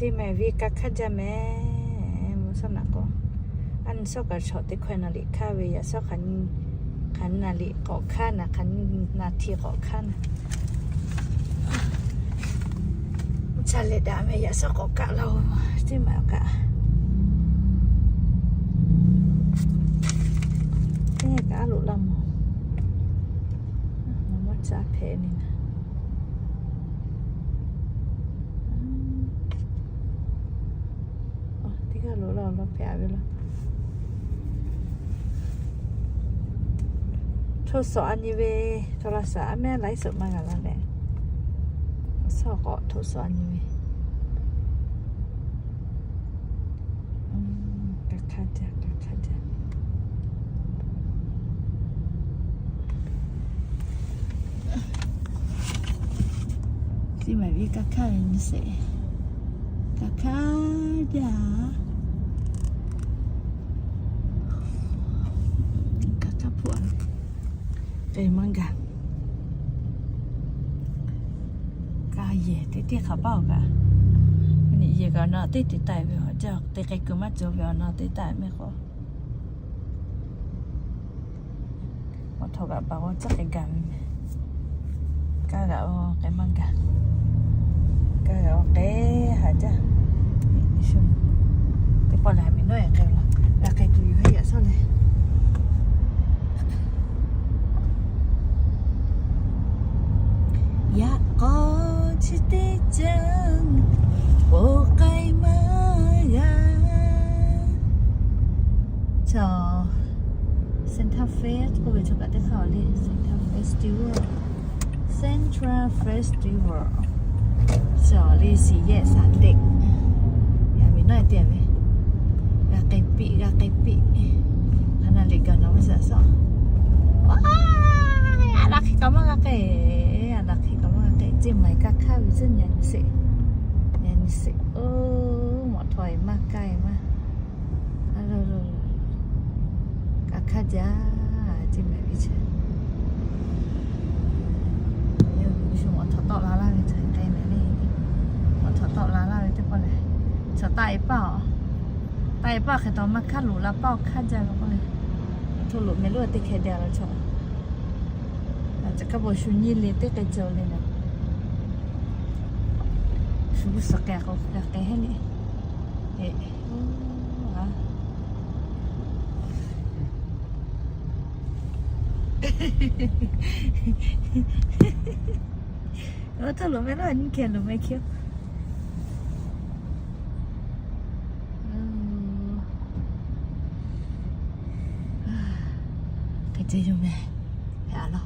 Teˇ mehˍ ve ka hkaˇ jaˇ mehˍ. Mvuhˇ shawˉ naꞈ k'o, a nyi shawˉ kaꞈ shawˍ teˇ hkawehˇ naˍ liꞈ hkaˇ ve, yaꞈ shawˉ hk'aˬ nyi, hk'aˬ nyi naˍ liꞈ k'awꞈ hkaˇ naˍ, hk'aˬ nyi naˍ hti k'awꞈ hkaˇ naˍ. Ca leh daꞈ mehˍ, yaꞈ shawˉ k'awꞈ kaˆ la-o, teˇ maˬ kaꞈ. Teˇ g'aˇ kaꞈ a loꞈ la mawˬ. Mawˬ maˇ caˇ hpehꞈ ni naˍ. Teˇ g'aˇ loꞈ la awˬ lawn hpehꞈ ve laˇ. Hto shawˍ a nyi ve, hto la shaˍ a mehˉ laiˉ shawˍ maˇ g'a la leh, shawˉ k'awꞈ hto shawˍ a nyi ve. Ka hkaˇ jaˇ, ka hkaˇ jaˇ. Chi maˬ ve ka hkaˇ ve nyi sheˍ. Ka hkaˇ jaˇ. Ka hkaˇ hpawˇ a, k'ai maˇ gaˬ. Ka yehˬ teˇ teˇ hk'aˬ paˇ-oˬ kaꞈ, yehˬ kaꞈ awˬ na teˇ te taˆ ve awˬ jaˇ, te k'ai kuiˬ maˇ cawˬ ve awˬ na te taˆ mehˆ k'o. Awˬ htaw g'aꞈ baˬ g'awˇ caˉ k'ai gaˬ ve mehˍ. Kaˇ g'aꞈ k'ai maˇ gaˬ. Kaˇ g'aꞈ k'ai haˍ jaˇ. Teˇ pawˆ lehˬ, miˬ nawˉ-e k'ai la, g'a k'ai tuˬ yoˬ, haˉ yaꞈ shawˉ leh. Yaꞈ k'aw chi teˇ caˇ k'o k'ai maˇ g'a. Chaw Central Fest k'oˆ ve chaw kaꞈ teˇ hk'aˇ awˬ le, Central Festival, Central Festival. Chaw le shiˍ yehˬ shaˍ teꞈ. Yaꞈ miˬ nawˉ-e te ve, g'a k'ai piˆ, g'a k'ai piˆ. Hk'aˬ naˍ liꞈ gaˬ nawˬ maˇ shaˍ shawˉ. A laˬ hk'e kaꞈ maˇ g'a k'ai, a laˬ hk'e kaꞈ maˇ g'a k'ai. Ceˇ maˬ ka hkaˇ ve tcuhˉ nyi sheˍ, nyi sheˍ. Oˇ, mawꞈ htawˇ-e maˇ kaˇ-e maˇ. A lo lo lo, ka hkaˇ jaˇ, ceˇ maˬ ve chaw. Mawꞈ htawˇ tawˆ la laˇ ve chaw k'ai mehˍ le. Mawꞈ htawˇ tawˆ la laˇ ve teˇ pawˆ lehˬ, chaw taˆ-e paˇ-oˬ. Taˆ-e paˇ hk'e taw maˇ hkaˇ loꞈ la paˇ-oˬ, hkaˇ jaˇ ve k'oˆ le. Hto loꞈ mehˍ lo teˇ hkeh de-a la chaw. Ca kaˇ paw shu nyiˇ le teˇ k'ai cawˬ le naˍ. Shu suhˍ k'ai k'o g'a k'ai heˆ le. Oˇ hto loꞈ mehˍ lo nyiˇ hkeh loꞈ mehˍ hkeh-oˬ. Hk'e te yoˬ mehˍ. Hpehꞈ-a laˇ.